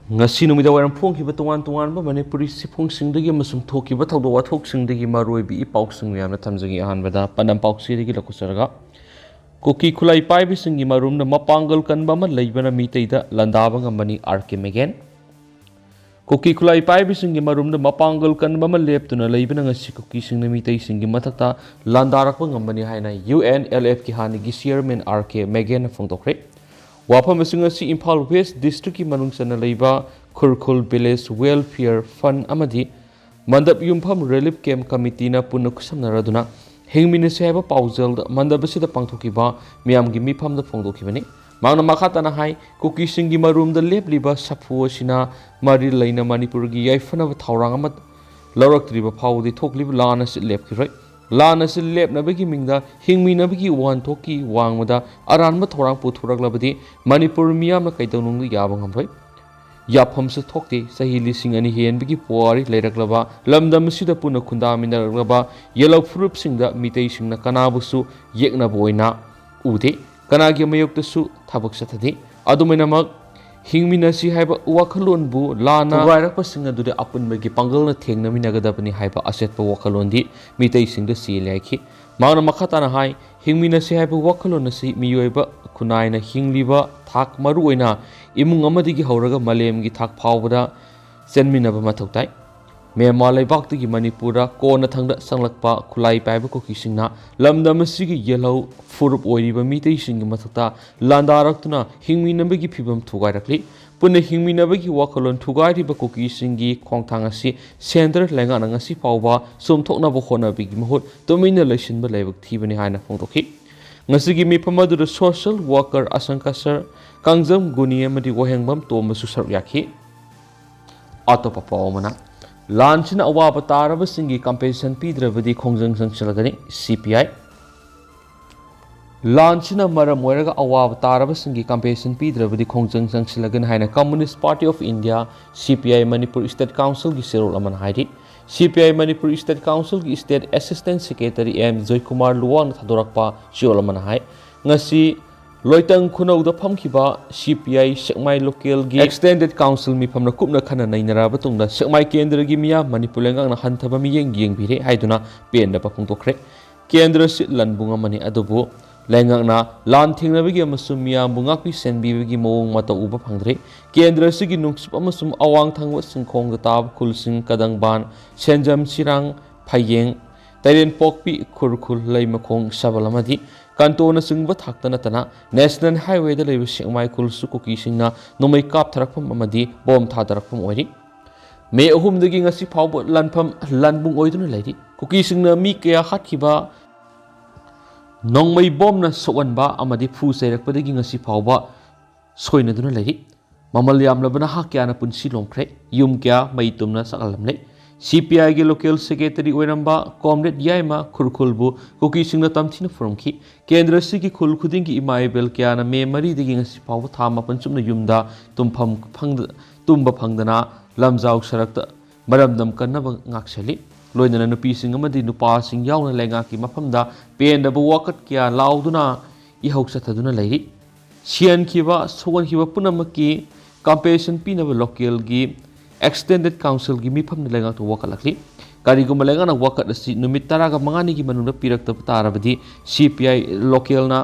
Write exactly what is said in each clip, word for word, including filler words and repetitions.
ꯉꯁꯤ ꯅꯨꯃꯤꯗꯥꯡ ꯋꯥꯏꯔꯝ ꯐꯣꯡꯈꯤꯕ ꯇꯣꯉꯥꯟ ꯇꯣꯉꯥꯟꯕ ꯃꯅꯤꯄꯨꯔꯤ ꯆꯦꯐꯣꯡꯁꯤꯡꯗꯒꯤ ꯑꯃꯁꯨꯡ ꯊꯣꯛꯈꯤꯕ ꯊꯧꯗꯣꯛ ꯋꯥꯊꯣꯛꯁꯤꯡꯗꯒꯤ ꯃꯔꯨꯑꯣꯏꯕ ꯏ ꯄꯥꯎꯁꯤꯡ ꯃꯌꯥꯝꯅ ꯊꯝꯖꯒꯦ꯫ ꯑꯍꯥꯟꯕꯗ ꯄꯥꯟꯗꯝ ꯄꯥꯎꯆꯦꯗꯒꯤ ꯂꯧꯈꯠꯆꯔꯒ, ꯀꯨꯀꯤ ꯈꯨꯠꯂꯥꯏ ꯄꯥꯏꯕꯁꯤꯡꯒꯤ ꯃꯔꯨꯝꯗ ꯃꯄꯥꯡꯒꯜ ꯀꯟꯕ ꯑꯃ ꯂꯩꯕꯅ ꯃꯤꯇꯩꯗ ꯂꯥꯟꯗꯥꯕ ꯉꯝꯕꯅꯤ, ꯑꯥꯔ ꯀꯦ ꯃꯦꯒꯦꯟ꯫ ꯀꯨꯀꯤ ꯈꯨꯠꯂꯥꯏ ꯄꯥꯏꯕꯁꯤꯡꯒꯤ ꯃꯔꯨꯝꯗ ꯃꯄꯥꯡꯒꯜ ꯀꯟꯕ ꯑꯃ ꯂꯦꯞꯇꯨꯅ ꯂꯩꯕꯅ ꯉꯁꯤ ꯀꯨꯀꯤꯁꯤꯡꯅ ꯃꯤꯇꯩꯁꯤꯡꯒꯤ ꯃꯊꯛꯇ ꯂꯥꯟꯗꯥꯔꯛꯄ ꯉꯝꯕꯅꯤ ꯍꯥꯏꯅ ꯌꯨ ꯑꯦꯟ ꯑꯦꯜ ꯑꯦꯐꯀꯤ ꯍꯥꯟꯅꯒꯤ ꯆꯤꯌꯔꯃꯦꯟ ꯑꯥꯔ ꯀꯦ ꯃꯦꯒꯦꯟꯅ ꯐꯣꯡꯗꯣꯛꯈ꯭ꯔꯦ꯫ ꯋꯥꯐꯝ ꯑꯁꯤ ꯉꯁꯤ ꯏꯝꯐꯥꯜ ꯋꯦꯁ ꯗꯤꯁꯇ꯭ꯔꯤꯛꯀꯤ ꯃꯅꯨꯡ ꯆꯟꯅ ꯂꯩꯕ ꯈꯨꯔꯈꯨꯜ ꯚꯤꯂꯦꯖ ꯋꯦꯜꯐꯤꯌꯔ ꯐꯟ ꯑꯃꯗꯤ ꯃꯟꯗꯞ ꯌꯨꯝꯐꯝ ꯔꯤꯂꯤꯐ ꯀꯦꯝꯞ ꯀꯃꯤꯇꯤꯅ ꯄꯨꯟꯅ ꯈꯨꯠꯁꯝꯅꯔꯗꯨꯅ ꯍꯤꯡꯃꯤꯟꯅꯁꯤ ꯍꯥꯏꯕ ꯄꯥꯎꯖꯦꯜꯗ ꯃꯟꯗꯞ ꯑꯁꯤꯗ ꯄꯥꯡꯊꯣꯛꯈꯤꯕ ꯃꯤꯌꯥꯝꯒꯤ ꯃꯤꯐꯝꯗ ꯐꯣꯡꯗꯣꯛꯈꯤꯕꯅꯤ꯫ ꯃꯍꯥꯛꯅ ꯃꯈꯥ ꯇꯥꯅ ꯍꯥꯏ, ꯀꯨꯀꯤꯁꯤꯡꯒꯤ ꯃꯔꯨꯝꯗ ꯂꯦꯞꯂꯤꯕ ꯁꯥꯐꯨ ꯑꯁꯤꯅ ꯃꯔꯤ ꯂꯩꯅ ꯃꯅꯤꯄꯨꯔꯒꯤ ꯌꯥꯏꯐꯅꯕ ꯊꯧꯔꯥꯡ ꯑꯃ ꯂꯧꯔꯛꯇ꯭ꯔꯤꯕ ꯐꯥꯎꯕꯗꯤ ꯊꯣꯛꯂꯤꯕ ꯂꯥꯟ ꯑꯁꯤ ꯂꯦꯞꯈꯤꯔꯣꯏ꯫ ꯂꯥꯟ ꯑꯁꯤ ꯂꯦꯞꯅꯕꯒꯤ ꯃꯤꯡꯗ ꯍꯤꯡꯃꯤꯟꯅꯕꯒꯤ ꯋꯥꯍꯟꯊꯣꯛꯀꯤ ꯋꯥꯡꯃꯗ ꯑꯔꯥꯟꯕ ꯊꯧꯔꯥꯡ ꯄꯨꯊꯣꯔꯛꯂꯕꯗꯤ ꯃꯅꯤꯄꯨꯔ ꯃꯤꯌꯥꯝꯅ ꯀꯩꯗꯧꯅꯨꯡꯗ ꯌꯥꯕ ꯉꯝꯂꯣꯏ꯫ ꯌꯥꯐꯝꯁꯨ ꯊꯣꯛꯇꯦ꯫ ꯆꯍꯤ ꯂꯤꯁꯤꯡ ꯑꯅꯤ ꯍꯦꯟꯕꯒꯤ ꯄꯨꯋꯥꯔꯤ ꯂꯩꯔꯛꯂꯕ ꯂꯝꯗꯝ ꯑꯁꯤꯗ ꯄꯨꯟꯅ ꯈꯨꯟꯗꯥꯃꯤꯟꯅꯔꯛꯂꯕ ꯌꯦꯜꯍꯧ ꯐꯨꯔꯨꯞꯁꯤꯡꯗ ꯃꯤꯇꯩꯁꯤꯡꯅ ꯀꯅꯥꯕꯨꯁꯨ ꯌꯦꯛꯅꯕ ꯑꯣꯏꯅ ꯎꯗꯦ꯫ ꯀꯅꯥꯒꯤ ꯃꯥꯌꯣꯛꯇꯁꯨ ꯊꯕꯛ ꯆꯠꯊꯗꯦ꯫ ꯑꯗꯨꯃꯥꯏꯅꯃꯛ ꯍꯤꯡꯃꯤꯟꯅꯁꯤ ꯍꯥꯏꯕ ꯋꯥꯈꯜꯂꯣꯟꯕꯨ ꯂꯥꯟꯅ ꯊꯨꯒꯥꯏꯔꯛꯄꯁꯤꯡ ꯑꯗꯨꯗꯤ ꯑꯄꯨꯟꯕꯒꯤ ꯄꯥꯡꯒꯜꯅ ꯊꯦꯡꯅꯃꯤꯟꯅꯒꯗꯕꯅꯤ ꯍꯥꯏꯕ ꯑꯆꯦꯠꯄ ꯋꯥꯈꯜꯂꯣꯟꯗꯤ ꯃꯤꯇꯩꯁꯤꯡꯗ ꯆꯦꯜꯂꯦ ꯍꯥꯏꯈꯤ꯫ ꯃꯍꯥꯛꯅ ꯃꯈꯥ ꯇꯥꯅ ꯍꯥꯏ, ꯍꯤꯡꯃꯤꯟꯅꯁꯤ ꯍꯥꯏꯕ ꯋꯥꯈꯜꯂꯣꯟ ꯑꯁꯤ ꯃꯤꯑꯣꯏꯕ ꯈꯨꯟꯅꯥꯏꯅ ꯍꯤꯡꯂꯤꯕ ꯊꯥꯛ, ꯃꯔꯨꯑꯣꯏꯅ ꯏꯃꯨꯡ ꯑꯃꯗꯒꯤ ꯍꯧꯔꯒ ꯃꯥꯂꯦꯝꯒꯤ ꯊꯥꯛ ꯐꯥꯎꯕꯗ ꯆꯦꯟꯃꯤꯟꯅꯕ ꯃꯊꯧ ꯇꯥꯏ꯫ ꯃ꯭ꯌꯥꯟꯃꯥꯔ ꯂꯩꯕꯥꯛꯇꯒꯤ ꯃꯅꯤꯄꯨꯔꯗ ꯀꯣꯟꯅ ꯊꯪꯗ ꯆꯪꯂꯛꯄ ꯈꯨꯠꯂꯥꯏ ꯄꯥꯏꯕ ꯀꯨꯀꯤꯁꯤꯡꯅ ꯂꯝꯗꯝ ꯑꯁꯤꯒꯤ ꯌꯦꯜꯍꯧ ꯐꯨꯔꯨꯞ ꯑꯣꯏꯔꯤꯕ ꯃꯤꯇꯩꯁꯤꯡꯒꯤ ꯃꯊꯛꯇ ꯂꯥꯟꯗꯥꯔꯛꯇꯨꯅ ꯍꯤꯡꯃꯤꯟꯅꯕꯒꯤ ꯐꯤꯕꯝ ꯊꯨꯒꯥꯏꯔꯛꯂꯤ꯫ ꯄꯨꯟꯅ ꯍꯤꯡꯃꯤꯟꯅꯕꯒꯤ ꯋꯥꯈꯜꯂꯣꯟ ꯊꯨꯒꯥꯏꯔꯤꯕ ꯀꯨꯀꯤꯁꯤꯡꯒꯤ ꯈꯣꯡꯊꯥꯡ ꯑꯁꯤ ꯁꯦꯟꯇꯔ ꯂꯩꯉꯥꯛꯅ ꯉꯁꯤ ꯐꯥꯎꯕ ꯆꯨꯝꯊꯣꯛꯅꯕ ꯍꯣꯠꯅꯕꯒꯤ ꯃꯍꯨꯠ ꯇꯨꯃꯤꯟꯅ ꯂꯩꯁꯤꯟꯕ ꯂꯥꯏꯕꯛ ꯊꯤꯕꯅꯤ ꯍꯥꯏꯅ ꯐꯣꯡꯗꯣꯛꯈꯤ꯫ ꯉꯁꯤꯒꯤ ꯃꯤꯐꯝ ꯑꯗꯨꯗ ꯁꯣꯁꯤꯌꯦꯜ ꯋꯥꯀꯔ ꯑꯁꯪꯀ ꯁꯔ, ꯀꯥꯡꯖꯝ ꯒꯨꯅꯤ ꯑꯃꯗꯤ ꯋꯥꯍꯦꯡꯕꯝ ꯇꯣꯝꯕꯁꯨ ꯁꯔꯨꯛ ꯌꯥꯈꯤ꯫ ꯑꯇꯣꯞꯄ ꯄꯥꯎ ꯑꯃꯅ, ꯂꯥꯟꯁꯤꯅ ꯑꯋꯥꯕ ꯇꯥꯔꯕꯁꯤꯡꯒꯤ ꯀꯝꯄꯦꯟꯁꯦꯁꯟ ꯄꯤꯗ꯭ꯔꯕꯗꯤ ꯈꯣꯡꯖꯪ ꯆꯪꯁꯤꯜꯂꯒꯅꯤ, ꯁꯤ ꯄꯤ ꯑꯥꯏ꯫ ꯂꯥꯟꯁꯤꯅ ꯃꯔꯝ ꯑꯣꯏꯔꯒ ꯑꯋꯥꯕ ꯇꯥꯔꯕꯁꯤꯡꯒꯤ ꯀꯝꯄꯦꯟꯁꯦꯁꯟ ꯄꯤꯗ꯭ꯔꯕꯗꯤ ꯈꯣꯡꯖꯪ ꯆꯪꯁꯤꯜꯂꯒꯅꯤ ꯍꯥꯏꯅ ꯀꯝꯃꯨꯅꯤꯁ꯭ꯠ ꯄꯥꯔꯇꯤ ꯑꯣꯐ ꯏꯟꯗꯤꯌꯥ, ꯁꯤ ꯄꯤ ꯑꯥꯏ, ꯃꯅꯤꯄꯨꯔ ꯁ꯭ꯇꯦꯠ ꯀꯥꯎꯟꯁꯤꯜꯒꯤ ꯆꯦꯔꯣꯜ ꯑꯃꯅ ꯍꯥꯏꯔꯤ꯫ ꯁꯤ ꯄꯤ ꯑꯥꯏ ꯃꯅꯤꯄꯨꯔ ꯁ꯭ꯇꯦꯠ ꯀꯥꯎꯟꯁꯤꯜꯒꯤ state assistant secretary M Joykumar ꯂꯨꯋꯥꯡꯅ ꯊꯥꯗꯣꯔꯛꯄ ꯆꯦꯔꯣꯜ ꯑꯃꯅ ꯍꯥꯏ, ꯉꯁꯤ ꯂꯣꯏꯇꯪ ꯈꯨꯅꯧꯗ ꯐꯝꯈꯤꯕ C P I ꯁꯦꯛꯃꯥꯏ ꯂꯣꯀꯦꯜꯒꯤ Extended Council ꯃꯤꯐꯝꯅ ꯀꯨꯞꯅ ꯈꯟꯅ ꯅꯩꯅꯔꯕ ꯇꯨꯡꯗ ꯁꯦꯛꯃꯥꯏ ꯀꯦꯟꯗ꯭ꯔꯒꯤ ꯃꯤꯌꯥꯝ ꯃꯅꯤꯄꯨꯔ ꯂꯩꯉꯥꯛꯅ ꯍꯟꯊꯕ ꯃꯤꯠꯌꯦꯡ ꯌꯦꯡꯕꯤꯔꯦ ꯍꯥꯏꯗꯨꯅ ꯄꯦꯟꯗꯕ ꯐꯣꯡꯗꯣꯛꯈ꯭ꯔꯦ꯫ ꯀꯦꯟꯗ꯭ꯔ ꯑꯁꯤ ꯂꯟꯕꯨꯡ ꯑꯃꯅꯤ, ꯑꯗꯨꯕꯨ ꯂꯩꯉꯥꯛꯅ ꯂꯥꯟ ꯊꯦꯡꯅꯕꯒꯤ ꯑꯃꯁꯨꯡ ꯃꯤꯌꯥꯝꯕꯨ ꯉꯥꯛꯄꯤ ꯁꯦꯟꯕꯤꯕꯒꯤ ꯃꯑꯣꯡ ꯃꯇꯧ ꯎꯕ ꯐꯪꯗ꯭ꯔꯦ꯫ ꯀꯦꯟꯗ꯭ꯔ ꯑꯁꯤꯒꯤ ꯅꯨꯡꯁꯤꯠ ꯑꯃꯁꯨꯡ ꯑꯋꯥꯡ ꯊꯪꯕ ꯁꯤꯡꯈꯣꯡꯗ ꯇꯥꯕ ꯈꯨꯜꯁꯤꯡ ꯀꯗꯪꯕꯥꯟ, ꯁꯦꯟꯖꯝ, ꯁꯤꯔꯥꯡ, ꯐꯌꯦꯡ, ꯇꯩꯔꯦꯟꯄꯣꯛꯄꯤ, ꯈꯨꯔꯈꯨꯜ, ꯂꯩꯃꯈꯣꯡ, ꯁꯕꯜꯃꯇꯤ, ꯀꯟꯇꯣꯅꯆꯤꯡꯕ ꯊꯥꯛꯇ ꯅꯠꯇꯅ National Highwayꯗ ꯂꯩꯕ ꯁꯦꯛꯃꯥꯏ ꯈꯨꯜꯁꯨ ꯀꯨꯀꯤꯁꯤꯡꯅ ꯅꯣꯡꯃꯩ ꯀꯥꯞꯊꯔꯛꯐꯝ ꯑꯃꯗꯤ ꯕꯣꯝ ꯊꯥꯗꯔꯛꯐꯝ ꯑꯣꯏꯔꯤ꯫ ꯃꯦ ꯑꯍꯨꯝꯗꯒꯤ ꯉꯁꯤ ꯐꯥꯎꯕ ꯂꯥꯟꯐꯝ ꯂꯥꯟꯕꯨꯡ ꯑꯣꯏꯗꯨꯅ ꯂꯩꯔꯤ꯫ ꯀꯨꯀꯤꯁꯤꯡꯅ ꯃꯤ ꯀꯌꯥ ꯍꯥꯠꯈꯤꯕ, ꯅꯣꯡꯃꯩ ꯕꯣꯝꯅ ꯁꯣꯛꯍꯟꯕ ꯑꯃꯗꯤ ꯐꯨ ꯆꯩꯔꯛꯄꯗꯒꯤ ꯉꯁꯤ ꯐꯥꯎꯕ ꯁꯣꯏꯅꯗꯨꯅ ꯂꯩꯔꯤ꯫ ꯃꯃꯜ ꯌꯥꯝꯂꯕ ꯅꯍꯥ ꯀꯌꯥꯅ ꯄꯨꯟꯁꯤ ꯂꯣꯝꯈ꯭ꯔꯦ꯫ ꯌꯨꯝ ꯀꯌꯥ ꯃꯩ ꯇꯨꯝꯅ ꯆꯥꯛꯍꯜꯂꯝꯂꯦ꯫ C P Iꯒꯤ local secretary ꯑꯣꯏꯔꯝꯕ Comrade ꯌꯥꯏꯃ ꯈꯨꯔꯈꯨꯜꯕꯨ ꯀꯨꯀꯤꯁꯤꯡꯅ ꯇꯝꯊꯤꯅ ꯐꯨꯔꯝꯈꯤ꯫ ꯀꯦꯟꯗ꯭ꯔ ꯑꯁꯤꯒꯤ ꯈꯨꯜ ꯈꯨꯗꯤꯡꯒꯤ ꯏꯃꯥ ꯏꯕꯦꯜ ꯀꯌꯥꯅ ꯃꯦ ꯃꯔꯤꯗꯒꯤ ꯉꯁꯤ ꯐꯥꯎꯕ ꯊꯥ ꯃꯥꯄꯟ ꯆꯨꯞꯅ ꯌꯨꯝꯗ ꯇꯨꯝꯐꯝ ꯐꯪꯗ-, ꯇꯨꯝꯕ ꯐꯪꯗꯅ ꯂꯝꯖꯥꯎ ꯁꯔꯛꯇ ꯃꯔꯝꯗꯝ ꯀꯟꯅꯕ ꯉꯥꯛꯁꯦꯜꯂꯤ꯫ ꯂꯣꯏꯅꯅ ꯅꯨꯄꯤꯁꯤꯡ ꯑꯃꯗꯤ ꯅꯨꯄꯥꯁꯤꯡ ꯌꯥꯎꯅ ꯂꯩꯉꯥꯛꯀꯤ ꯃꯐꯝꯗ ꯄꯦꯟꯗꯕ ꯋꯥꯀꯠ ꯀꯌꯥ ꯂꯥꯎꯗꯨꯅ ꯏꯍꯧ ꯆꯠꯊꯗꯨꯅ ꯂꯩꯔꯤ꯫ ꯁꯤꯍꯟꯈꯤꯕ, ꯁꯣꯛꯍꯟꯈꯤꯕ ꯄꯨꯝꯅꯃꯛꯀꯤ compensation ꯄꯤꯅꯕ local ꯒꯤ Extended Council ꯒꯤ ꯃꯤꯐꯝꯅ ꯂꯩꯉꯥꯛꯇ ꯋꯥꯀꯠꯂꯛꯂꯤ꯫ ꯀꯔꯤꯒꯨꯝꯕ ꯂꯩꯉꯥꯛꯅ ꯋꯥꯀꯠ ꯑꯁꯤ ꯅꯨꯃꯤꯠ ꯇꯔꯥꯒ ꯃꯉꯥꯅꯤꯒꯤ ꯃꯅꯨꯡꯗ ꯄꯤꯔꯛꯇꯕ ꯇꯥꯔꯕꯗꯤ C P I local ꯅ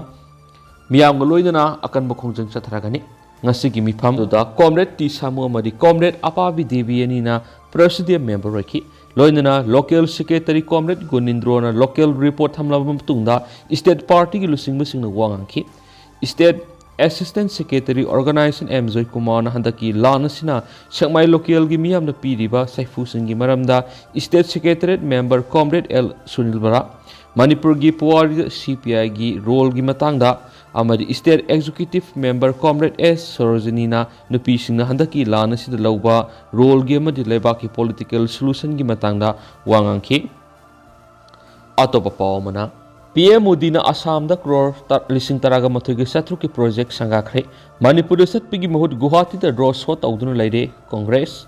ꯃꯤꯌꯥꯝꯒ ꯂꯣꯏꯅꯅ ꯑꯀꯟꯕ ꯈꯣꯡꯖꯪ ꯆꯠꯊꯔꯒꯅꯤ꯫ ꯉꯁꯤꯒꯤ ꯃꯤꯐꯝ ꯑꯗꯨꯗ Comrade ꯇꯤ ꯁꯥꯃꯨ ꯑꯃꯗꯤ Comrade ꯑꯄꯥꯕꯤ ꯗꯦꯕꯤ ꯑꯅꯤꯅ Presidium member ꯑꯣꯏꯈꯤ꯫ ꯂꯣꯏꯅꯅ local secretary Comrade ꯒꯨꯅꯤꯟꯗ꯭ꯔꯣꯅ local report ꯊꯝꯂꯕ ꯃꯇꯨꯡꯗ state party ꯒꯤ ꯂꯨꯆꯤꯡꯕꯁꯤꯡꯅ ꯋꯥ ꯉꯥꯡꯈꯤ꯫ State Assistant Secretary Organization M ꯖꯣꯏꯀꯨꯃꯥꯔꯅ ꯍꯟꯗꯛꯀꯤ ꯂꯥꯟ ꯑꯁꯤꯅ ꯁꯦꯛꯃꯥꯏ local ꯒꯤ ꯃꯤꯌꯥꯝꯅ ꯄꯤꯔꯤꯕ ꯁꯥꯏꯐꯨꯁꯤꯡꯒꯤ ꯃꯔꯝꯗ State Secretariat member Comrade L Sunil ꯕꯔꯥ, ꯃꯅꯤꯄꯨꯔꯒꯤ ꯄꯨꯋꯥꯔꯤꯗ C P I ꯒꯤ role ꯒꯤ ꯃꯇꯥꯡꯗ ꯑꯃꯗꯤ State Executive member Comrade ꯑꯦꯁ ꯁꯣꯔꯣꯖꯤꯅꯤꯅ ꯅꯨꯄꯤꯁꯤꯡꯅ ꯍꯟꯗꯛꯀꯤ ꯂꯥꯟ ꯑꯁꯤꯗ ꯂꯧꯕ role ꯒꯤ ꯑꯃꯗꯤ ꯂꯩꯕꯥꯛꯀꯤ political solution ꯒꯤ ꯃꯇꯥꯡꯗ ꯋꯥ ꯉꯥꯡꯈꯤ꯫ ꯑꯇꯣꯞꯄ ꯄꯥꯎ ꯑꯃꯅ, P M ꯃꯣꯗꯤꯅ ꯑꯁꯥꯝꯗ ꯀ꯭ꯔꯣꯔ ꯇ-, ꯂꯤꯁꯤꯡ ꯇꯔꯥꯒ ꯃꯥꯊꯣꯏꯒꯤ ꯆꯥꯇ꯭ꯔꯨꯛꯀꯤ project ꯁꯪꯒꯥꯈ꯭ꯔꯦ꯫ ꯃꯅꯤꯄꯨꯔꯗ ꯆꯠꯄꯒꯤ ꯃꯍꯨꯠ ꯒꯨꯋꯥꯍꯥꯇꯤꯗ road show ꯇꯧꯗꯨꯅ ꯂꯩꯔꯦ ꯀꯣꯡꯒ꯭ꯔꯦꯁ꯫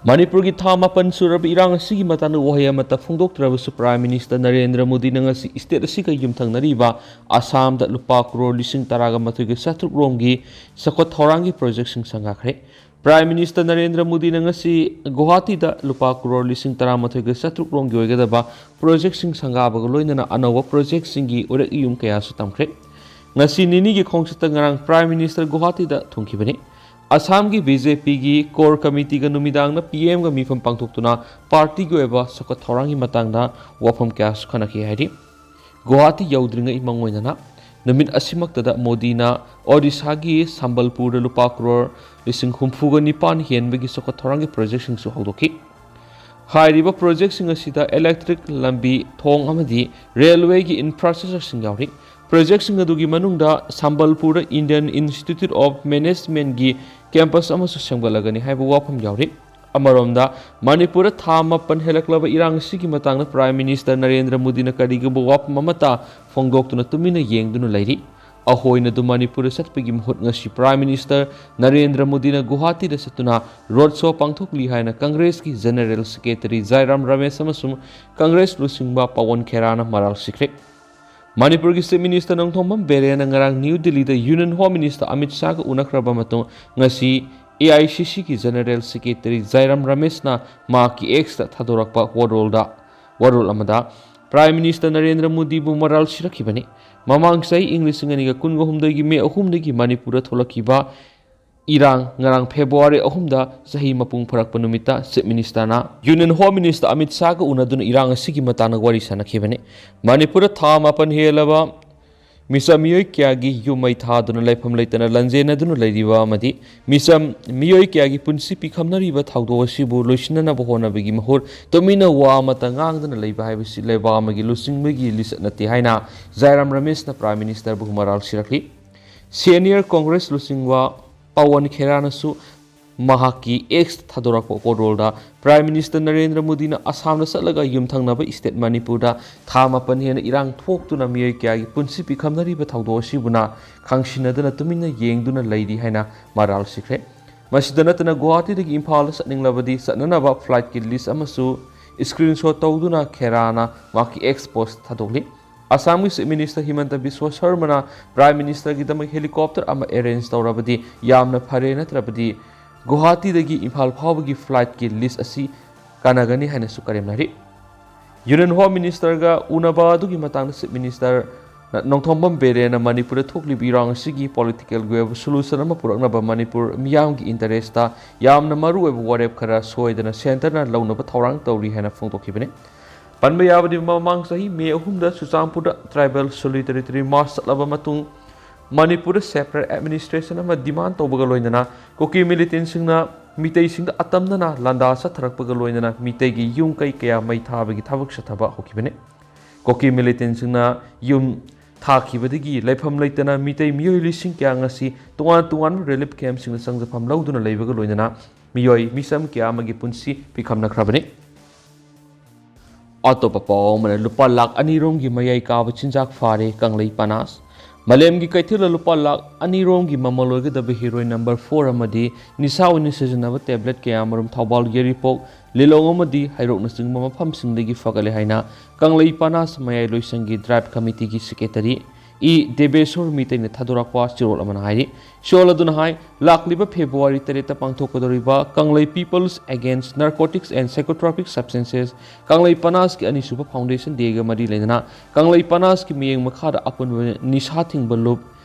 ꯃꯅꯤꯄꯨꯔꯒꯤ ꯊꯥ ꯃꯥꯄꯟ ꯁꯨꯔꯕ ꯏꯔꯥꯡ ꯑꯁꯤꯒꯤ ꯃꯇꯥꯡꯗ ꯋꯥꯍꯩ ꯑꯃꯠꯇ ꯐꯣꯡꯗꯣꯛꯇ꯭ꯔꯕꯁꯨ Prime Minister ꯅꯔꯦꯟꯗ꯭ꯔ ꯃꯣꯗꯤꯅ ꯉꯁꯤ state ꯑꯁꯤꯒ ꯌꯨꯝꯊꯪꯅꯔꯤꯕ ꯑꯁꯥꯝꯗ ꯂꯨꯄꯥ ꯀ꯭ꯔꯣꯔ ꯂꯤꯁꯤꯡ ꯇꯔꯥꯒ ꯃꯥꯊꯣꯏꯒ ꯆꯥꯇ꯭ꯔꯨꯛ ꯔꯣꯝꯒꯤ ꯆꯥꯎꯈꯠ ꯊꯧꯔꯥꯡꯒꯤ projectꯁꯤꯡ ꯁꯪꯒꯥꯈ꯭ꯔꯦ꯫ Prime Minister ꯅꯔꯦꯟꯗ꯭ꯔ ꯃꯣꯗꯤꯅ ꯉꯁꯤ ꯒꯨꯋꯥꯍꯥꯇꯤꯗ ꯂꯨꯄꯥ ꯀ꯭ꯔꯣꯔ ꯂꯤꯁꯤꯡ ꯇꯔꯥꯃꯥꯊꯣꯏꯒ ꯆꯥꯇ꯭ꯔꯨꯛ ꯔꯣꯝꯒꯤ ꯑꯣꯏꯒꯗꯕ projectꯁꯤꯡ ꯁꯪꯒꯥꯕꯒ ꯂꯣꯏꯅꯅ ꯑꯅꯧꯕ projectꯁꯤꯡꯒꯤ ꯎꯔꯛ ꯏꯌꯨꯝ ꯀꯌꯥꯁꯨ ꯇꯝꯈ꯭ꯔꯦ꯫ ꯉꯁꯤ ꯅꯤꯅꯤꯒꯤ ꯈꯣꯡꯆꯠꯇ ꯉꯔꯥꯡ Prime Minister ꯒꯨꯋꯥꯍꯥꯇꯤꯗ ꯊꯨꯡꯈꯤꯕꯅꯤ꯫ ꯑꯁꯥꯝꯒꯤ BJPꯒꯤ core committeeꯒ ꯅꯨꯃꯤꯗꯥꯡꯗ PMꯒ ꯃꯤꯐꯝ ꯄꯥꯡꯊꯣꯛꯇꯨꯅ partyꯒꯤ ꯑꯣꯏꯕ ꯆꯥꯎꯈꯠ ꯊꯧꯔꯥꯡꯒꯤ ꯃꯇꯥꯡꯗ ꯋꯥꯐꯝ ꯀꯌꯥꯁꯨ ꯈꯟꯅꯈꯤ ꯍꯥꯏꯔꯤ꯫ ꯒꯨꯋꯥꯍꯥꯇꯤ ꯌꯧꯗ꯭ꯔꯤꯉꯩ ꯃꯥꯡꯑꯣꯏꯅꯅ ꯅꯨꯃꯤꯠ ꯑꯁꯤꯃꯛꯇꯗ ꯃꯣꯗꯤꯅ ꯑꯣꯗꯤꯁꯥꯒꯤ ꯁꯝꯕꯜꯄꯨꯔꯗ ꯂꯨꯄꯥ ꯀ꯭ꯔꯣꯔ ꯂꯤꯁꯤꯡ ꯍꯨꯝꯐꯨꯒ ꯅꯤꯄꯥꯟ ꯍꯦꯟꯕꯒꯤ ꯆꯥꯎꯈꯠ ꯊꯧꯔꯥꯡꯒꯤ projectꯁꯤꯡꯁꯨ ꯍꯧꯗꯣꯛꯈꯤ꯫ ꯍꯥꯏꯔꯤꯕ projectꯁꯤꯡ ꯑꯁꯤꯗ electric, ꯂꯝꯕꯤ, ꯊꯣꯡ ꯑꯃꯗꯤ railwayꯒꯤ infrastructureꯁꯤꯡ ꯌꯥꯎꯔꯤ꯫ Projectꯁꯤꯡ ꯑꯗꯨꯒꯤ ꯃꯅꯨꯡꯗ ꯁꯝꯕꯜꯄꯨꯔꯗ Indian Institute of Managementꯒꯤ campus ꯑꯃꯁꯨ ꯁꯦꯝꯒꯠꯂꯒꯅꯤ ꯍꯥꯏꯕ ꯋꯥꯐꯝ ꯌꯥꯎꯔꯤ꯫ ꯑꯃꯔꯣꯝꯗ, ꯃꯅꯤꯄꯨꯔꯗ ꯊꯥ ꯃꯥꯄꯟ ꯍꯦꯜꯂꯛꯂꯕ ꯏꯔꯥꯡ ꯑꯁꯤꯒꯤ ꯃꯇꯥꯡꯗ Prime Minister ꯅꯔꯦꯟꯗ꯭ꯔ ꯃꯣꯗꯤꯅ ꯀꯔꯤꯒꯨꯝꯕ ꯋꯥꯐꯝ ꯑꯃꯠꯇ ꯐꯣꯡꯗꯣꯛꯇꯨꯅ ꯇꯨꯃꯤꯟꯅ ꯌꯦꯡꯗꯨꯅ ꯂꯩꯔꯤ꯫ ꯑꯍꯣꯏꯅꯗꯨ ꯃꯅꯤꯄꯨꯔꯗ ꯆꯠꯄꯒꯤ ꯃꯍꯨꯠ ꯉꯁꯤ Prime Minister ꯅꯔꯦꯟꯗ꯭ꯔ ꯃꯣꯗꯤꯅ ꯒꯨꯋꯥꯍꯥꯇꯤꯗ ꯆꯠꯇꯨꯅ road show ꯄꯥꯡꯊꯣꯛꯂꯤ ꯍꯥꯏꯅ Congressꯀꯤ General Secretary ꯖꯥꯏꯔꯥꯝ ꯔꯃꯦꯁ ꯑꯃꯁꯨꯡ Congress ꯂꯨꯆꯤꯡꯕ ꯄꯋꯟ ꯈꯦꯔꯥꯅ ꯃꯔꯥꯜ ꯁꯤꯈ꯭ꯔꯦ꯫ ꯃꯅꯤꯄꯨꯔꯒꯤ Chief Minister ꯅꯣꯡꯊꯣꯝꯕꯝ ꯕꯤꯔꯦꯟꯅ ꯉꯔꯥꯡ ꯅ꯭ꯌꯨ ꯗꯤꯜꯂꯤꯗ Union Home Minister ꯑꯃꯤꯠ ꯁꯥꯍꯒ ꯎꯅꯈ꯭ꯔꯕ ꯃꯇꯨꯡ ꯉꯁꯤ AICCꯒꯤ General Secretary ꯖꯥꯏꯔꯥꯝ ꯔꯃꯦꯁꯅ ꯃꯍꯥꯛꯀꯤ Xꯇ ꯊꯥꯗꯣꯔꯛꯄ ꯋꯥꯔꯣꯜꯗ, ꯋꯥꯔꯣꯜ ꯑꯃꯗ Prime Minister ꯅꯔꯦꯟꯗ꯭ꯔ ꯃꯣꯗꯤꯕꯨ ꯃꯔꯥꯜ ꯁꯤꯔꯛꯈꯤꯕꯅꯤ꯫ ꯃꯃꯥꯡ ꯆꯍꯤ ꯏꯪ ꯂꯤꯁꯤꯡ ꯑꯅꯤꯒ ꯀꯨꯟꯒ ꯍꯨꯝꯗꯣꯏꯒꯤ ꯃꯦ ꯑꯍꯨꯝꯗꯒꯤ ꯃꯅꯤꯄꯨꯔꯗ ꯊꯣꯛꯂꯛꯈꯤꯕ ꯏꯔꯥꯡ ꯉꯔꯥꯡ February ꯑꯍꯨꯝꯗ ꯆꯍꯤ ꯃꯄꯨꯡ ꯐꯥꯔꯛꯄ ꯅꯨꯃꯤꯠꯇ Chief Ministerꯅ Union Home Minister Amit ꯁꯥꯍꯒ ꯎꯅꯗꯨꯅ ꯏꯔꯥꯡ ꯑꯁꯤꯒꯤ ꯃꯇꯥꯡꯗ ꯋꯥꯔꯤ ꯁꯥꯟꯅꯈꯤꯕꯅꯤ꯫ ꯃꯅꯤꯄꯨꯔꯗ ꯊꯥ ꯃꯥꯄꯟ ꯍꯦꯜꯂꯕ ꯃꯤꯆꯝ ꯃꯤꯑꯣꯏ ꯀꯌꯥꯒꯤ ꯌꯨꯝ ꯃꯩ ꯊꯥꯗꯨꯅ ꯂꯩꯐꯝ ꯂꯩꯇꯅ ꯂꯟꯖꯦꯟꯅꯗꯨꯅ ꯂꯩꯔꯤꯕ ꯑꯃꯗꯤ ꯃꯤꯆꯝ ꯃꯤꯑꯣꯏ ꯀꯌꯥꯒꯤ ꯄꯨꯟꯁꯤ ꯄꯤꯈꯝꯅꯔꯤꯕ ꯊꯧꯗꯣꯛ ꯑꯁꯤꯕꯨ ꯂꯣꯏꯁꯤꯟꯅꯅꯕ ꯍꯣꯠꯅꯕꯒꯤ ꯃꯍꯨꯠ ꯇꯨꯃꯤꯟꯅ ꯋꯥ ꯑꯃꯠꯇ ꯉꯥꯡꯗꯅ ꯂꯩꯕ ꯍꯥꯏꯕꯁꯤ ꯂꯩꯕꯥꯛ ꯑꯃꯒꯤ ꯂꯨꯆꯤꯡꯕꯒꯤ ꯂꯤꯆꯠ ꯅꯠꯇꯦ ꯍꯥꯏꯅ ꯖꯥꯏꯔꯥꯝ ꯔꯃꯦꯁꯅ Prime Ministerꯕꯨ ꯃꯔꯥꯜ ꯁꯤꯔꯛꯂꯤ꯫ Senior Congress ꯂꯨꯆꯤꯡꯕ ꯄꯋꯟ ꯈꯦꯔꯥꯅꯁꯨ ꯃꯍꯥꯛꯀꯤ X ꯊꯥꯗꯣꯔꯛꯄ ꯋꯥꯔꯣꯜꯗ Prime Minister ꯅꯔꯦꯟꯗ꯭ꯔ ꯃꯣꯗꯤꯅ ꯑꯁꯥꯝꯗ ꯆꯠꯂꯒ ꯌꯨꯝꯊꯪꯅꯕ state ꯃꯅꯤꯄꯨꯔꯗ ꯊꯥ ꯃꯥꯄꯟ ꯍꯦꯟꯅ ꯏꯔꯥꯡ ꯊꯣꯛꯇꯨꯅ ꯃꯤꯑꯣꯏ ꯀꯌꯥꯒꯤ ꯄꯨꯟꯁꯤ ꯄꯤꯈꯝꯅꯔꯤꯕ ꯊꯧꯗꯣꯛ ꯑꯁꯤꯕꯨꯅ ꯈꯪꯁꯤꯟꯅꯗꯅ ꯇꯨꯃꯤꯟꯅ ꯌꯦꯡꯗꯨꯅ ꯂꯩꯔꯤ ꯍꯥꯏꯅ ꯃꯔꯥꯜ ꯁꯤꯈ꯭ꯔꯦ꯫ ꯃꯁꯤꯗ ꯅꯠꯇꯅ ꯒꯨꯋꯥꯍꯥꯇꯤꯗꯒꯤ ꯏꯝꯐꯥꯜꯗ ꯆꯠꯅꯤꯡꯂꯕꯗꯤ ꯆꯠꯅꯅꯕ flightꯀꯤ list ꯑꯃꯁꯨ screenshot ꯇꯧꯗꯨꯅ ꯈꯦꯔꯥꯅ ꯃꯍꯥꯛꯀꯤ X post ꯊꯥꯗꯣꯛꯂꯤ꯫ ꯑꯁꯥꯝꯒꯤ Chief Minister ꯍꯤꯃꯟꯇ Visva ꯁꯔꯃꯅ Prime Ministerꯒꯤꯗꯃꯛ helicopter ꯑꯃ arrange ꯇꯧꯔꯕꯗꯤ ꯌꯥꯝꯅ ꯐꯔꯦ, ꯅꯠꯇ꯭ꯔꯕꯗꯤ ꯒꯨꯋꯥꯍꯥꯇꯤꯗꯒꯤ ꯏꯝꯐꯥꯜ ꯐꯥꯎꯕꯒꯤ flightꯀꯤ list ꯑꯁꯤ ꯀꯥꯟꯅꯒꯅꯤ ꯍꯥꯏꯅꯁꯨ ꯀꯔꯦꯝꯅꯔꯤ꯫ Union Home Ministerꯒ ꯎꯅꯕ ꯑꯗꯨꯒꯤ ꯃꯇꯥꯡꯗ Chief Minister ꯅꯣꯡꯊꯣꯝꯕꯝ ꯕꯤꯔꯦꯟꯅ ꯃꯅꯤꯄꯨꯔꯗ ꯊꯣꯛꯂꯤꯕ ꯏꯔꯥꯡ ꯑꯁꯤꯒꯤ politicalꯒꯤ ꯑꯣꯏꯕ solution ꯑꯃ ꯄꯨꯔꯛꯅꯕ ꯃꯅꯤꯄꯨꯔ ꯃꯤꯌꯥꯝꯒꯤ interestꯇ ꯌꯥꯝꯅ ꯃꯔꯨꯑꯣꯏꯕ ꯋꯥꯔꯦꯞ ꯈꯔ ꯁꯣꯏꯗꯅ centreꯅ ꯂꯧꯅꯕ ꯊꯧꯔꯥꯡ ꯇꯧꯔꯤ ꯍꯥꯏꯅ ꯐꯣꯡꯗꯣꯛꯈꯤꯕꯅꯤ꯫ ꯄꯟꯕ ꯌꯥꯕꯗꯤ, ꯃꯃꯥꯡ ꯆꯍꯤ May ꯑꯍꯨꯝꯗ ꯆꯨꯔꯆꯥꯟꯄꯨꯔꯗ Tribal Solidarity March ꯆꯠꯂꯕ ꯃꯇꯨꯡ ꯃꯅꯤꯄꯨꯔꯗ separate administration ꯑꯃ demand ꯇꯧꯕꯒ ꯂꯣꯏꯅꯅ ꯀꯨꯀꯤ militantꯁꯤꯡꯅ ꯃꯤꯇꯩꯁꯤꯡꯗ ꯑꯇꯝꯅꯅ ꯂꯥꯟꯗꯥ ꯆꯠꯊꯔꯛꯄꯒ ꯂꯣꯏꯅꯅ ꯃꯤꯇꯩꯒꯤ ꯌꯨꯝ ꯀꯩ ꯀꯌꯥ ꯃꯩ ꯊꯥꯕꯒꯤ ꯊꯕꯛ ꯆꯠꯊꯕ ꯍꯧꯈꯤꯕꯅꯤ꯫ ꯀꯨꯀꯤ militantꯁꯤꯡꯅ ꯌꯨꯝ ꯊꯥꯈꯤꯕꯗꯒꯤ ꯂꯩꯐꯝ ꯂꯩꯇꯅ ꯃꯤꯇꯩ ꯃꯤꯑꯣꯏ ꯂꯤꯁꯤꯡ ꯀꯌꯥ ꯉꯁꯤ ꯇꯣꯉꯥꯟ ꯇꯣꯉꯥꯟꯕ relief campꯁꯤꯡꯗ ꯆꯪꯖꯐꯝ ꯂꯧꯗꯨꯅ ꯂꯩꯕꯒ ꯂꯣꯏꯅꯅ ꯃꯤꯑꯣꯏ ꯃꯤꯆꯝ ꯀꯌꯥ ꯑꯃꯒꯤ ꯄꯨꯟꯁꯤ ꯄꯤꯈꯝꯅꯈ꯭ꯔꯕꯅꯤ꯫ ꯑꯇꯣꯞꯄ ꯄꯥꯎ ꯑꯃꯅ, ꯂꯨꯄꯥ ꯂꯥꯈ ꯑꯅꯤ ꯔꯣꯝꯒꯤ ꯃꯌꯥꯏ ꯀꯥꯕ ꯆꯤꯟꯖꯥꯛ ꯐꯥꯔꯦ ꯀꯪꯂꯩ ꯄꯅꯥꯁ꯫ ꯃꯥꯂꯦꯝꯒꯤ ꯀꯩꯊꯦꯜꯗ ꯂꯨꯄꯥ ꯂꯥꯈ ꯑꯅꯤ ꯔꯣꯝꯒꯤ ꯃꯃꯜ ꯑꯣꯏꯒꯗꯕ heroin number four ꯑꯃꯗꯤ ꯅꯤꯁꯥ ꯑꯣꯏꯅ ꯁꯤꯖꯤꯟꯅꯕ tablet ꯀꯌꯥ ꯑꯃꯔꯣꯝ ꯊꯧꯕꯥꯜ, ꯌꯥꯏꯔꯤꯄꯣꯛ, ꯂꯤꯂꯣꯡ ꯑꯃꯗꯤ ꯍꯩꯔꯣꯛꯅꯆꯤꯡꯕ ꯃꯐꯝꯁꯤꯡꯗꯒꯤ ꯐꯒꯠꯂꯦ ꯍꯥꯏꯅ ꯀꯪꯂꯩ ꯄꯅꯥꯁ ꯃꯌꯥꯏ ꯂꯣꯏꯁꯪꯒꯤ drive committeeꯒꯤ secretary ꯏ ꯗꯦꯕꯦꯁꯣꯔ ꯃꯤꯇꯩꯅ ꯊꯥꯗꯣꯔꯛꯄ ꯆꯦꯔꯣꯜ ꯑꯃꯅ ꯍꯥꯏꯔꯤ꯫ ꯆꯦꯔꯣꯜ ꯑꯗꯨꯅ ꯍꯥꯏ, ꯂꯥꯛꯂꯤꯕ February ꯇꯔꯦꯠꯇ ꯄꯥꯡꯊꯣꯛꯀꯗꯧꯔꯤꯕ ꯀꯪꯂꯩ People's Against Narcotics and Psychotropic Substances ꯀꯪꯂꯩ ꯄꯅꯥꯁꯀꯤ ꯑꯅꯤꯁꯨꯕ Foundation Dayꯒ ꯃꯔꯤ ꯂꯩꯅꯅ ꯀꯪꯂꯩ ꯄꯅꯥꯁꯀꯤ ꯃꯤꯠꯌꯦꯡ ꯃꯈꯥꯗ ꯑꯄꯨꯟꯕ ꯅꯤꯁꯥ ꯊꯤꯡꯕ ꯂꯨꯞ,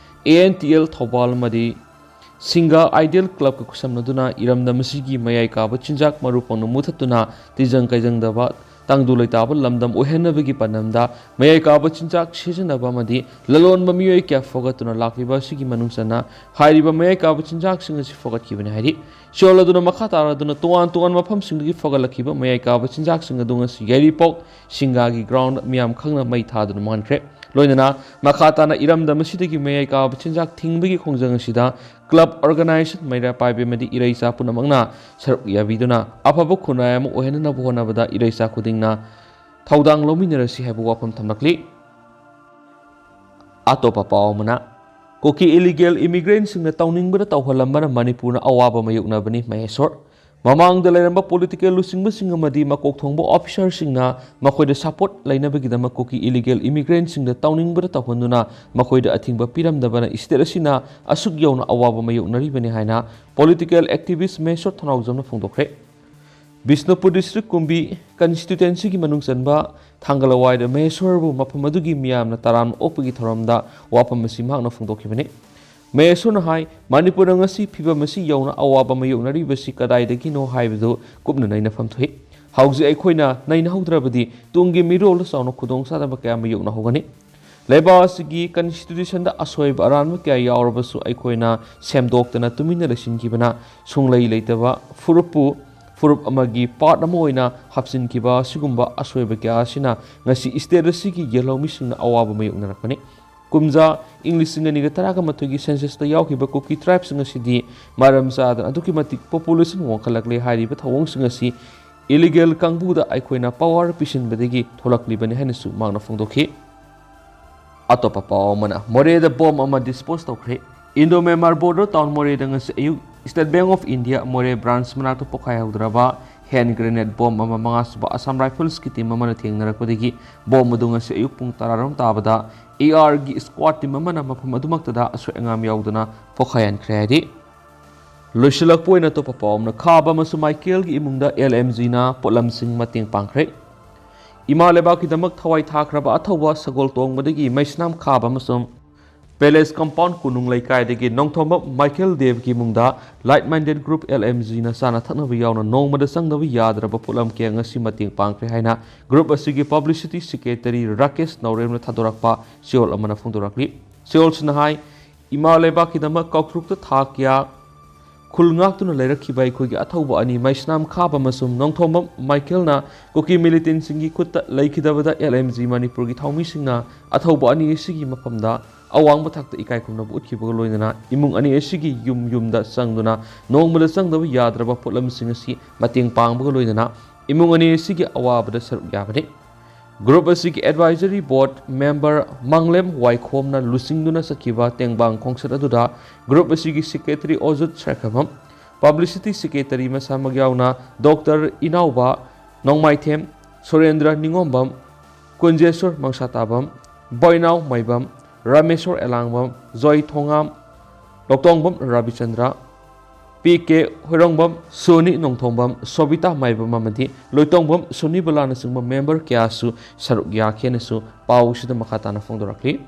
ANTL ꯊꯧꯕꯥꯜ ꯑꯃꯗꯤ ꯁꯤꯡꯒꯥ Ideal Clubꯀ ꯈꯨꯠꯁꯝꯅꯗꯨꯅ ꯏꯔꯝꯗꯝ ꯑꯁꯤꯒꯤ ꯃꯌꯥꯏ ꯀꯥꯕ ꯆꯤꯟꯖꯥꯛ ꯃꯔꯨ ꯐꯪꯅ ꯃꯨꯊꯠꯇꯨꯅ ꯇꯤꯟꯖꯪ ꯀꯩꯖꯪꯗꯕ ꯇꯪꯗꯨ ꯂꯩꯇꯥꯕ ꯂꯝꯗꯝ ꯑꯣꯏꯍꯟꯅꯕꯒꯤ ꯄꯥꯟꯗꯝꯗ ꯃꯌꯥꯏ ꯀꯥꯕ ꯆꯤꯟꯖꯥꯛ ꯁꯤꯖꯤꯟꯅꯕ ꯑꯃꯗꯤ ꯂꯂꯣꯟꯕ ꯃꯤꯑꯣꯏ ꯀꯌꯥ ꯐꯒꯠꯇꯨꯅ ꯂꯥꯛꯂꯤꯕ ꯑꯁꯤꯒꯤ ꯃꯅꯨꯡ ꯆꯟꯅ ꯍꯥꯏꯔꯤꯕ ꯃꯌꯥꯏ ꯀꯥꯕ ꯆꯤꯟꯖꯥꯛꯁꯤꯡ ꯑꯁꯤ ꯐꯒꯠꯈꯤꯕꯅꯤ ꯍꯥꯏꯔꯤ꯫ ꯆꯦꯔꯣꯜ ꯑꯗꯨꯅ ꯃꯈꯥ ꯇꯥꯔꯗꯨꯅ ꯇꯣꯉꯥꯟ ꯇꯣꯉꯥꯟꯕ ꯃꯐꯝꯁꯤꯡꯗꯒꯤ ꯐꯒꯠꯂꯛꯈꯤꯕ ꯃꯌꯥꯏ ꯀꯥꯕ ꯆꯤꯟꯖꯥꯛꯁꯤꯡ ꯑꯗꯨ ꯉꯁꯤ ꯌꯥꯏꯔꯤꯄꯣꯛ ꯁꯤꯡꯒꯥꯒꯤ ground ꯃꯤꯌꯥꯝ ꯈꯪꯅ ꯃꯩ ꯊꯥꯗꯨꯅ ꯃꯥꯡꯈ꯭ꯔꯦ꯫ ꯂꯣꯏꯅꯅ ꯃꯈꯥ ꯇꯥꯅ ꯏꯔꯝꯗꯝ ꯑꯁꯤꯗꯒꯤ ꯃꯌꯥꯏ ꯀꯥꯕ ꯆꯤꯟꯖꯥꯛ ꯊꯤꯡꯕꯒꯤ ꯈꯣꯡꯖꯪ ꯑꯁꯤꯗ club organization, ꯃꯩꯔꯥ ꯄꯥꯏꯕꯤ ꯑꯃꯗꯤ ꯏꯔꯩꯆꯥ ꯄꯨꯝꯅꯃꯛꯅ ꯁꯔꯨꯛ ꯌꯥꯕꯤꯗꯨꯅ ꯑꯐꯕ ꯈꯨꯟꯅꯥꯏ ꯑꯃ ꯑꯣꯏꯍꯟꯅꯅꯕ ꯍꯣꯠꯅꯕꯗ ꯏꯔꯩꯆꯥ ꯈꯨꯗꯤꯡꯅ ꯊꯧꯗꯥꯡ ꯂꯧꯃꯤꯟꯅꯔꯁꯤ ꯍꯥꯏꯕ ꯋꯥꯐꯝ ꯊꯝꯂꯛꯂꯤ꯫ ꯑꯇꯣꯞꯄ ꯄꯥꯎ ꯑꯃꯅ, ꯀꯨꯀꯤ ꯏꯂꯤꯒꯦꯜ ꯏꯃꯤꯒ꯭ꯔꯦꯟꯁꯤꯡꯅ ꯇꯧꯅꯤꯡꯕꯗ ꯇꯧꯍꯜꯂꯝꯕꯅ ꯃꯅꯤꯄꯨꯔꯅ ꯑꯋꯥꯕ ꯃꯥꯌꯣꯛꯅꯕꯅꯤ꯫ ꯃꯍꯦꯁꯣꯔ꯫ ꯃꯃꯥꯡꯗ ꯂꯩꯔꯝꯕ ꯄꯣꯂꯤꯇꯤꯀꯦꯜ ꯂꯨꯆꯤꯡꯕꯁꯤꯡ ꯑꯃꯗꯤ ꯃꯀꯣꯛ ꯊꯣꯡꯕ ꯑꯣꯐꯤꯁꯥꯔꯁꯤꯡꯅ ꯃꯈꯣꯏꯗ ꯁꯄꯣꯔꯠ ꯂꯩꯅꯕꯒꯤꯗꯃꯛ ꯀꯨꯀꯤ ꯏꯂꯤꯒꯦꯜ ꯏꯃꯤꯒ꯭ꯔꯦꯟꯁꯤꯡꯗ ꯇꯧꯅꯤꯡꯕꯗ ꯇꯧꯍꯟꯗꯨꯅ ꯃꯈꯣꯏꯗ ꯑꯊꯤꯡꯕ ꯄꯤꯔꯝꯗꯕꯅ ꯁ꯭ꯇꯦꯠ ꯑꯁꯤꯅ ꯑꯁꯨꯛ ꯌꯧꯅ ꯑꯋꯥꯕ ꯃꯥꯌꯣꯛꯅꯔꯤꯕꯅꯤ ꯍꯥꯏꯅ ꯄꯣꯂꯤꯇꯤꯀꯦꯜ ꯑꯦꯛꯇꯤꯚꯤꯁ꯭ꯠ ꯃꯍꯦꯁꯣꯔ ꯊꯅꯥꯎꯖꯝꯅ ꯐꯣꯡꯗꯣꯛꯈ꯭ꯔꯦ꯫ ꯕꯤꯁꯅꯨꯄꯨꯔ ꯗꯤꯁꯇ꯭ꯔꯤꯛ ꯀꯨꯝꯕꯤ ꯀꯟꯁꯇꯤꯇ꯭ꯋꯦꯟꯁꯤꯒꯤ ꯃꯅꯨꯡ ꯆꯟꯕ ꯊꯥꯡꯒꯂꯋꯥꯏꯗ ꯃꯍꯦꯁꯣꯔꯕꯨ ꯃꯐꯝ ꯑꯗꯨꯒꯤ ꯃꯤꯌꯥꯝꯅ ꯇꯔꯥꯝꯅ ꯑꯣꯛꯄꯒꯤ ꯊꯧꯔꯝꯗ ꯋꯥꯐꯝ ꯑꯁꯤ ꯃꯍꯥꯛꯅ ꯐꯣꯡꯗꯣꯛꯈꯤꯕꯅꯤ꯫ ꯃꯍꯦꯁꯣꯔꯅ ꯍꯥꯏ, ꯃꯅꯤꯄꯨꯔꯗ ꯉꯁꯤ ꯐꯤꯚꯝ ꯑꯁꯤ ꯌꯧꯅ ꯑꯋꯥꯕ ꯃꯥꯌꯣꯛꯅꯔꯤꯕꯁꯤ ꯀꯗꯥꯏꯗꯒꯤꯅꯣ ꯍꯥꯏꯕꯗꯨ ꯀꯨꯞꯅ ꯅꯩꯅꯐꯝ ꯊꯣꯛꯏ꯫ ꯍꯧꯖꯤꯛ ꯑꯩꯈꯣꯏꯅ ꯅꯩꯅꯍꯧꯗ꯭ꯔꯕꯗꯤ ꯇꯨꯡꯒꯤ ꯃꯤꯔꯣꯜꯗ ꯆꯥꯎꯅ ꯈꯨꯗꯣꯡꯆꯥꯗꯕ ꯀꯌꯥ ꯃꯥꯌꯣꯛꯅꯍꯧꯒꯅꯤ꯫ ꯂꯩꯕꯥꯛ ꯑꯁꯤꯒꯤ ꯀꯟꯁꯇꯤꯇ꯭ꯌꯨꯁꯟꯗ ꯑꯁꯣꯏꯕ ꯑꯔꯥꯟꯕ ꯀꯌꯥ ꯌꯥꯎꯔꯕꯁꯨ ꯑꯩꯈꯣꯏꯅ ꯁꯦꯝꯗꯣꯛꯇꯅ ꯇꯨꯃꯤꯟꯅ ꯂꯩꯁꯤꯟꯈꯤꯕꯅ ꯁꯨꯡꯂꯩ ꯂꯩꯇꯕ ꯐꯨꯔꯨꯞꯄꯨ ꯐꯨꯔꯨꯞ ꯑꯃꯒꯤ ꯄꯥꯔꯠ ꯑꯃ ꯑꯣꯏꯅ ꯍꯥꯞꯆꯤꯟꯈꯤꯕ ꯑꯁꯤꯒꯨꯝꯕ ꯑꯁꯣꯏꯕ ꯀꯌꯥ ꯑꯁꯤꯅ ꯉꯁꯤ ꯁ꯭ꯇꯦꯠ ꯑꯁꯤꯒꯤ ꯌꯦꯜꯍꯧꯃꯤꯁꯤꯡꯅ ꯑꯋꯥꯕ ꯃꯥꯌꯣꯛꯅꯔꯛꯄꯅꯤ꯫ ꯀꯨꯝꯖꯥ ꯏꯪ ꯂꯤꯁꯤꯡ ꯑꯅꯤꯒ ꯇꯔꯥꯒ ꯃꯥꯊꯣꯏꯒꯤ ꯁꯦꯟꯁꯁꯇ ꯌꯥꯎꯈꯤꯕ ꯀꯨꯀꯤ ꯇ꯭ꯔꯥꯏꯕꯁꯤꯡ ꯑꯁꯤꯗꯤ ꯃꯔꯝ ꯆꯥꯗꯅ ꯑꯗꯨꯛꯀꯤ ꯃꯇꯤꯛ ꯄꯣꯄꯨꯂꯦꯁꯟ ꯋꯥꯡꯈꯠꯂꯛꯂꯦ꯫ ꯍꯥꯏꯔꯤꯕ ꯊꯧꯑꯣꯡꯁꯤꯡ ꯑꯁꯤ ꯏꯂꯤꯒꯦꯜ ꯀꯥꯡꯕꯨꯗ ꯑꯩꯈꯣꯏꯅ ꯄꯥꯋꯔ ꯄꯤꯁꯤꯟꯕꯗꯒꯤ ꯊꯣꯛꯂꯛꯂꯤꯕꯅꯤ ꯍꯥꯏꯅꯁꯨ ꯃꯍꯥꯛꯅ ꯐꯣꯡꯗꯣꯛꯈꯤ꯫ ꯑꯇꯣꯞꯄ ꯄꯥꯎ ꯑꯃꯅ, ꯃꯣꯔꯦꯗ ꯕꯣꯝ ꯑꯃ ꯗꯤꯁꯄꯣꯖ ꯇꯧꯈ꯭ꯔꯦ꯫ ꯏꯟꯗꯣ ꯃ꯭ꯌꯥꯟꯃꯥꯔ ꯕꯣꯔꯗꯔ ꯇꯥꯎꯟ ꯃꯣꯔꯦꯗ ꯉꯁꯤ ꯑꯌꯨꯛ ꯁ꯭ꯇꯦꯠ ꯕꯦꯡꯛ ꯑꯣꯐ ꯏꯟꯗꯤꯌꯥ ꯃꯣꯔꯦ ꯕ꯭ꯔꯥꯟꯆ ꯃꯅꯥꯛꯇ ꯄꯣꯈꯥꯏꯍꯧꯗ꯭ꯔꯕ ꯍꯦꯟ ꯒ꯭ꯔꯦꯅꯦꯗ ꯕꯣꯝ ꯑꯃ ꯃꯉꯥꯁꯨꯕ ꯑꯁꯥꯝ ꯔꯥꯏꯐꯜꯁꯀꯤ ꯇꯤꯝ ꯑꯃꯅ ꯊꯦꯡꯅꯔꯛꯄꯗꯒꯤ ꯕꯣꯝ ꯑꯗꯨ ꯉꯁꯤ ꯑꯌꯨꯛ ꯄꯨꯡ ꯇꯔꯥꯔꯣꯝ ꯇꯥꯕꯗ ꯑꯦ ꯑꯥꯔꯒꯤ ꯁ꯭ꯀ꯭ꯋꯥꯗ ꯇꯤꯝ ꯑꯃꯅ ꯃꯐꯝ ꯑꯗꯨꯃꯛꯇꯗ ꯑꯁꯣꯏ ꯑꯉꯥꯝ ꯌꯥꯎꯗꯅ ꯄꯣꯈꯥꯏꯍꯟꯈ꯭ꯔꯦ ꯍꯥꯏꯔꯤ꯫ ꯂꯣꯏꯁꯤꯜꯂꯛꯄ ꯑꯣꯏꯅ ꯑꯇꯣꯞꯄ ꯄꯥꯎ ꯑꯃꯅ, ꯈꯥꯕ ꯑꯃꯁꯨꯡ ꯃꯥꯏꯀꯦꯜꯒꯤ ꯏꯃꯨꯡꯗ ꯑꯦꯜ ꯑꯦꯝ ꯖꯤꯅ ꯄꯣꯠꯂꯝꯁꯤꯡ ꯃꯇꯦꯡ ꯄꯥꯡꯈ꯭ꯔꯦ꯫ ꯏꯃꯥ ꯂꯩꯕꯥꯛꯀꯤꯗꯃꯛ ꯊꯋꯥꯏ ꯊꯥꯈ꯭ꯔꯕ ꯑꯊꯧꯕ ꯁꯒꯣꯜ ꯇꯣꯡꯕꯗꯒꯤ ꯃꯩꯁꯅꯥꯝ ꯈꯥꯕ ꯑꯃꯁꯨꯡ ꯄꯦꯂꯦꯁ ꯀꯝꯄꯥꯎꯟ ꯀꯣꯅꯨꯡ ꯂꯩꯀꯥꯏꯗꯒꯤ ꯅꯣꯡꯊꯣꯝꯕꯝ ꯃꯥꯏꯀꯦꯜ ꯗꯦꯕꯒꯤ ꯏꯃꯨꯡꯗ like minded group L M ꯖꯤꯅ ꯆꯥꯅ ꯊꯛꯅꯕ ꯌꯥꯎꯅ ꯅꯣꯡꯃꯗ ꯆꯪꯗꯕ ꯌꯥꯗ꯭ꯔꯕ ꯄꯣꯠꯂꯝ ꯀꯌꯥ ꯉꯁꯤ ꯃꯇꯦꯡ ꯄꯥꯡꯈ꯭ꯔꯦ ꯍꯥꯏꯅ ꯒ꯭ꯔꯨꯞ ꯑꯁꯤꯒꯤ ꯄꯕ꯭ꯂꯤꯁꯤꯇꯤ ꯁꯦꯀ꯭ꯔꯦꯇꯔꯤ ꯔꯥꯀꯦꯁ ꯅꯧꯔꯦꯝꯅ ꯊꯥꯗꯣꯔꯛꯄ ꯆꯦꯔꯣꯜ ꯑꯃꯅ ꯐꯣꯡꯗꯣꯔꯛꯂꯤ꯫ ꯆꯦꯔꯣꯜꯁꯤꯅ ꯍꯥꯏ, ꯏꯃꯥ ꯂꯩꯕꯥꯛꯀꯤꯗꯃꯛ ꯀꯥꯎꯇ꯭ꯔꯨꯛꯇ ꯊꯥ ꯀꯌꯥ ꯈꯨꯜ ꯉꯥꯛꯇꯨꯅ ꯂꯩꯔꯛꯈꯤꯕ ꯑꯩꯈꯣꯏꯒꯤ ꯑꯊꯧꯕ ꯑꯅꯤ ꯃꯩꯁꯅꯥꯝ ꯈꯥꯕ ꯑꯃꯁꯨꯡ ꯅꯣꯡꯊꯣꯝꯕꯝ ꯃꯥꯏꯀꯦꯜꯅ ꯀꯨꯀꯤ ꯃꯤꯂꯤꯇꯦꯟꯁꯤꯡꯒꯤ ꯈꯨꯠꯇ ꯂꯩꯈꯤꯗꯕꯗ ꯑꯦꯜ ꯑꯦꯝ ꯖꯤ ꯃꯅꯤꯄꯨꯔꯒꯤ ꯊꯧꯃꯤꯁꯤꯡꯅ ꯑꯊꯧꯕ ꯑꯅꯤ ꯑꯁꯤꯒꯤ ꯃꯐꯝꯗ ꯑꯋꯥꯡꯕ ꯊꯥꯛꯇ ꯏꯀꯥꯏ ꯈꯨꯝꯅꯕ ꯎꯠꯈꯤꯕꯒ ꯂꯣꯏꯅꯅ ꯏꯃꯨꯡ ꯑꯅꯤ ꯑꯁꯤꯒꯤ ꯌꯨꯝ ꯌꯨꯝꯗ ꯆꯪꯗꯨꯅ ꯅꯣꯡꯃꯗ ꯆꯪꯗꯕ ꯌꯥꯗ꯭ꯔꯕ ꯄꯣꯠꯂꯝꯁꯤꯡ ꯑꯁꯤ ꯃꯇꯦꯡ ꯄꯥꯡꯕꯒ ꯂꯣꯏꯅꯅ ꯏꯃꯨꯡ ꯑꯅꯤ ꯑꯁꯤꯒꯤ ꯑꯋꯥꯕꯗ ꯁꯔꯨꯛ ꯌꯥꯕꯅꯤ꯫ Group ꯑꯁꯤꯒꯤ advisory board member ꯃꯥꯡꯂꯦꯝ ꯋꯥꯏꯈꯣꯝꯅ ꯂꯨꯆꯤꯡꯗꯨꯅ ꯆꯠꯈꯤꯕ ꯇꯦꯡꯕꯥꯡ ꯈꯣꯡꯆꯠ ꯑꯗꯨꯗ group ꯑꯁꯤꯒꯤ secretary ꯑꯣꯖꯨꯠ ꯁꯔꯈꯕꯝ, publicity secretary ꯃꯁꯥꯃꯛ ꯌꯥꯎꯅ ꯗꯣꯛꯇꯔ ꯏꯅꯥꯎꯕ ꯅꯣꯡꯃꯥꯏꯊꯦꯝ, ꯁꯨꯔꯦꯟꯗ꯭ꯔ ꯅꯤꯉꯣꯝꯕꯝ, ꯀꯨꯟꯖꯦꯁꯣꯔ ꯃꯪꯁꯥꯇꯥꯕꯝ, ꯕꯣꯏꯅꯥꯎ ꯃꯥꯏꯕꯝ, ꯔꯥꯃꯦꯁꯣꯔ ꯑꯦꯂꯥꯡꯕꯝ, ꯖꯣꯏ ꯊꯣꯉꯥꯝ, ꯂꯣꯛꯇꯣꯡꯕꯝ ꯔꯥꯕꯤꯆꯟꯗ꯭ꯔ, ꯄꯤ ꯀꯦ ꯍꯣꯏꯔꯣꯡꯕꯝ, ꯁꯣꯅꯤ ꯅꯣꯡꯊꯣꯡꯕꯝ, ꯁꯣꯕꯤꯇꯥ ꯃꯥꯏꯕꯝ ꯑꯃꯗꯤ ꯂꯣꯏꯇꯣꯡꯕꯝ ꯁꯣꯅꯤꯕꯂꯥꯅꯆꯤꯡꯕ member ꯀꯌꯥꯁꯨ ꯁꯔꯨꯛ ꯌꯥꯈꯤ ꯍꯥꯏꯅꯁꯨ ꯄꯥꯎꯁꯤꯗ ꯃꯈꯥ ꯇꯥꯅ ꯐꯣꯡꯗꯣꯔꯛꯂꯤ꯫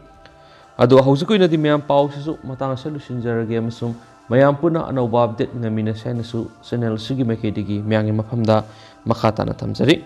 ꯑꯗꯣ ꯍꯧꯖꯤꯛꯀꯤ ꯑꯣꯏꯅꯗꯤ ꯃꯌꯥꯝ ꯄꯥꯎꯁꯤꯁꯨ ꯃꯇꯥꯡ ꯑꯁꯤꯗ ꯂꯣꯏꯁꯤꯟꯖꯔꯒꯦ ꯑꯃꯁꯨꯡ ꯃꯌꯥꯝ ꯄꯨꯟꯅ ꯑꯅꯧꯕ update ꯉꯥꯏꯃꯤꯟꯅꯁꯦ ꯍꯥꯏꯅꯁꯨ channel ꯑꯁꯤꯒꯤ ꯃꯥꯏꯀꯩꯗꯒꯤ ꯃꯌꯥꯝꯒꯤ ꯃꯐꯝꯗ ꯃꯈꯥ ꯇꯥꯅ ꯊꯝꯖꯔꯤ꯫